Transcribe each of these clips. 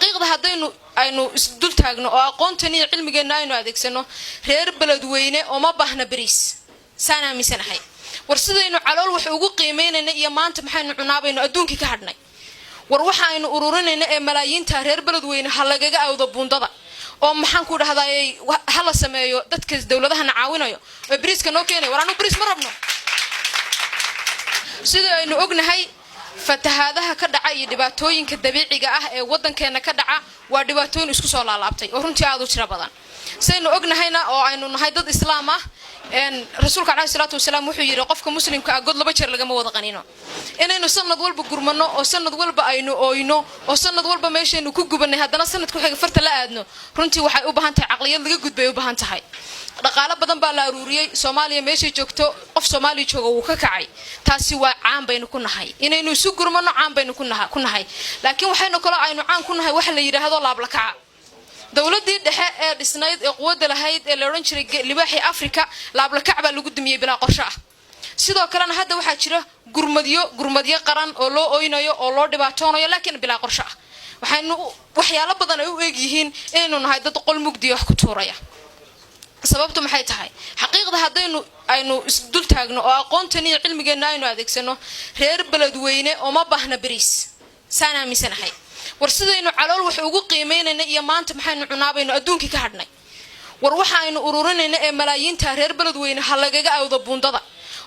Xaqiiqda haddaynu aynu isdul taagno oo aqoontan iyo cilmigeenna aynu adeegsano, reer Beledweyne ooma baahna bariis, saan aaminsanahay. War sidaynu calool wax ugu qiimeynayna iyo maanta maxaynu cunaabaynu adduunkii ka hadhnay. War waxa aynu ururinayna ee malaayiinta, reer Beledweyne ha lagaga awdo buundada, oo maxaan ku dhahdaayey, ha la sameeyo dadka dowladahana caawinayo oo bariiska noo keenayo. War anu bariis ma rabno. Sida aynu ognahay, fatahaadaha ka dhaca iyo dhibaatooyinka dabiiciga ah ee waddankeena ka dhaca waa dhibaatooyin isku soo laalaabtay oo runtii aada u tiro badan. Sidaynu ognahayna oo aynu nahay dad Islaam ah, Rasuulka caleyhi salaatu wasalaam wuxuu yidhi: "Qofka Muslimka ah god laba jeer lagama wada qanino." Inaynu sanad walba gurmano oo sanad walba aynu ooyno oo sanad walba meeshaynu ku gubanay haddana sanadku xiga farta la aadno, runtii waxay u baahan tahay caqliyad laga gudbay u baahan tahay. Dhaqaalo badan baa la aruuriyey. Soomaaliya meeshay joogto, qof Soomaaliya jooga wuu ka kacay. Taasi waa caan baynu ku nahay. Inaynu isu gurmano caan baynu ku nahay, laakiin waxaynu kaloo aynu caan ku nahay waxa la yidhaahdo laablakaca. Dowladii dhexe ee dhisnayd ee quwadda lahayd ee la odhan jiray libaaxii Africa, laablakac baa lagu dumiyey bilaa qorsho ah. Sidoo kalena hadda waxaa jira gurmadyo qaran oo loo oynayo oo loo dhibaatoonayo, laakiin bilaa qorsho ah. Waxaynu waxyaalo badan ay u eg yihiin inaynu nahay dad qol mugdiya wax ku tuuraya. Sababtu maxay tahay? Xaqiiqda haddaynu aynu isdul taagno oo aqoontan iyo cilmigeenna aynu adeegsano, reer Beledweyne ooma baahna bariis, saan aaminsanahay. War sidaynu calool wax ugu qiimeynayna iyo maanta maxaynu cunaabaynu adduunkii ka hadhnay. War waxa aynu ururinayna ee malaayiinta, reer Beledweyne ha lagaga awdo buundada,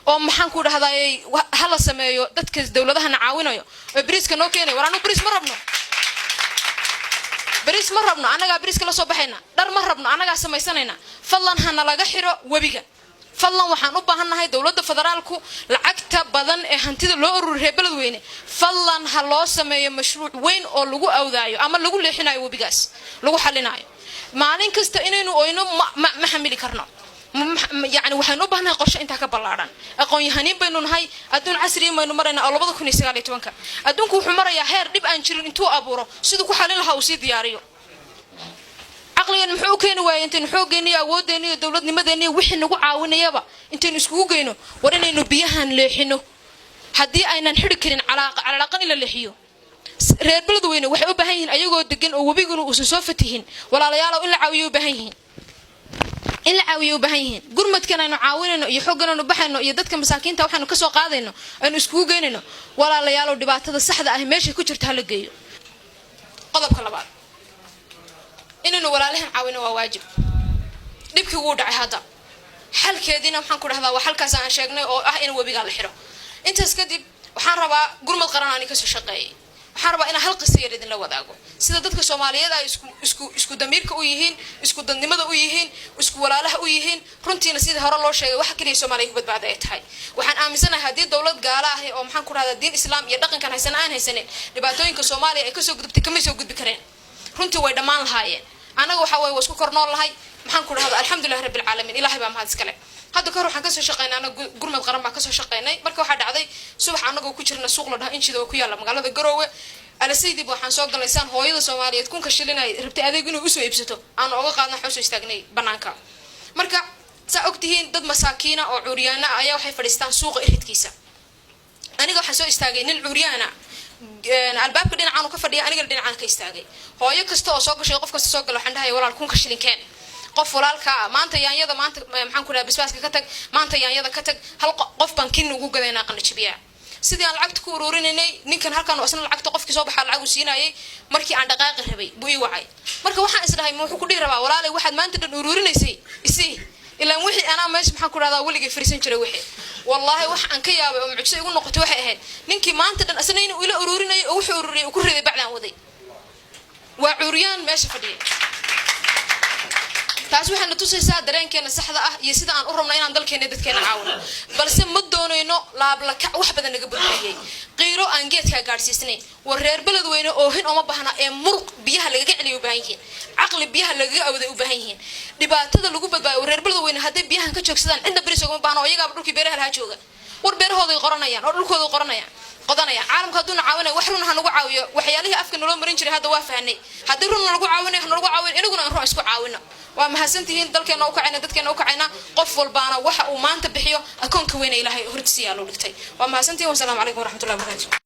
oo maxaan ku dhahdaayey, ha la sameeyo dadka dowladahana caawinayo oo bariiska noo keenayo. War anu bariis ma rabno, bariis ma rabno. Annagaa bariiska la soo baxayna. Dhar ma rabno, annagaa samaysanayna. Fadlan ha nalaga xiro webiga. Fadlan waxaan u baahannahay dowladda federaalku lacagta badan ee hantida loo ururiy reer Beledweyne, fadlan ha loo sameeyo mashruuc weyn oo lagu awdaayo ama lagu leexinayo webigaas, lagu xalinaayo. Maalin kasta inaynu oyno ma xamili karno. Yani waxaynu u baahnahay qorshe intaa ka ballaadhan. Aqoon-yahaniin baynu nahay. Adduun casriya baynu maraynaa oo 2019-ka adduunku wuxuu marayaa heer dhib aan jirin intuu abuuro, siduu ku xalin lahaa uu sii diyaariyo. Caqligan muxuu u keeni waayay intaynu xooggeena iyo awooddeena iyo dowladnimadeena iyo wixii nagu caawinayaba intaynu iskugu geyno, war inaynu biyahan leexino, haddii aynan xidhi karin calaaqan in la leexiyo? Reer Beledweyne waxay u baahan yihiin ayagoo degan oo webiguna uusan soo fatihin, walaalayaalow, in la caawiyo u baahan yihiin, in la caawiyo u baahan yihiin. Gurmadkan aynu caawinayno iyo xooggan aynu baxayno iyo dadka masaakiinta waxaynu kasoo qaadayno aynu iskugu geynayno, walaalayaalow, dhibaatada saxda ah meeshay ku jirta hala geeyo. Qodobka labaad, inaynu walaalahan caawino waa waajib. Dhibkii wuu dhacay, hadda xalkeediina waxaan ku dhahdaa waa xalkaas aan sheegnay oo ah in webigaa la xidho. Intaas kadib waxaan rabaa, gurmad qaran aani kasoo shaqeeyay, waxaan rabaa inaan hal qisa yar idinla wadaago, sida dadka Soomaaliyeed ay isku damiirka u yihiin, isku dadnimada u yihiin, isku walaalaha u yihiin. Runtiina sidii hore loo sheegay, waxa keliya Soomaaliya ku badbaada ay tahay. Waxaan aaminsanahay haddii dowlad gaala ah oo maxaan ku dhahdaa diin Islaam iyo dhaqankan haysana aan haysanin, dhibaatooyinka Soomaaliya ay kasoo gudubtay kamay soo gudbi kareen. Runtii way dhammaan lahaayeen. Annaga waxa waye waa isku kor nool lahay. Maxaan ku dhahda, alxamdulilah rabbil caalamiin, Ilaahay baa mahad iskale. Hadda kahor waxaan kasoo shaqeynay anaga gurmad qaran baan kasoo shaqeynay. Marka waxaa dhacday subax anagoo ku jirna suuq la dhaho Injida oo ku yaalla magaalada Garoowe, alasaydiba waxaan soo galnay saan hooyada Soomaaliyeed 1000-ka shilin ay rabtay adeeg inuu usoo iibsato aanu oga qaadna. Waxaan usoo istaagnay banaanka. Marka saa ogtihiin, dad masaakiina oo cuuryaana ah ayaa waxay fadhiistaan suuqa iridkiisa. Aniga waxaan soo istaagay nin cuuryaana albaabka dhinacaanu ka fadhiya, anigana dhinacaan ka istaagay. Hooyo kasta oo soo gashay, qof kasta soo gala, waxaan dhahaya: "Walaal, 1000-ka shilinkeen." Qof walaalkaa maanta yaanyada, maanta maxaan ku dhaha basbaaska ka tag, maanta yaanyada ka tag, hal qof baan kin ugu gadaynaa qanajibiyaa. Sidii aan lacagta ku ururinay, ninkan halkan isna lacagta qofkii soo baxaa lacag uu siinayay. Markii aan dhaqaaqi rabay buu ii wacay. Marka waxaan isdhahay, ma wuxuu ku dhihi rabaa: "Walaalay, waxaad maanta dhan ururinaysay isii, ilaan wixii anaa meesha maxaan ku dhahdaa weligay fariisan jiray wixii." Wallaahi wax aan ka yaabay oo mucjiso igu noqotay waxay ahayd ninkii maanta dhan isna inuu ila ururinayay oo wuxuu ururiyay uu ku riday bacdaan waday. Waa cuuriyaan meesha fadhiyay. Taas waxayna tusaysaa dareenkeena saxda ah iyo sida aan u rabno inaan dalkeena, dadkeena caawino. Balse ma doonayno laablakac wax badan naga burburiyey, qiiro aan geedkaa gaadhsiisnayn. War reer Beledweyne oohin ooma baahna ee muruq biyaha lagaga celiya u baahan yihiin, caqli biyaha lagaga awday u baahan yihiin, dhibaatada lagu badbaayo. Reer Beledweyne hadday biyahan ka joogsadaan, cidna beris ogama baahna oo iyagaaba dhulkii beeraha lahaa jooga. War beerahooday qoranayaan oo dhulkooday qoranayaan, qodanayaan. Caalamka hadduuna caawinayo, wax run ha nagu caawiyo. Waxyaalihii afka naloo marin jiray hadda waa fahnay. Haddii run nalagu caawinayo, ha nalagu caawinayo, inaguna aan run isku caawino. Waa mahadsantihiin. Dalkeena u kacayna, dadkeena u kacayna. Qof walbaana waxa uu maanta bixiyo akoonka weyna Ilaahay hortiisa yaa loo dhigtay. Waa mahadsantihiin. Wasalaamu calaykum waraxmatullahi wabarakatu.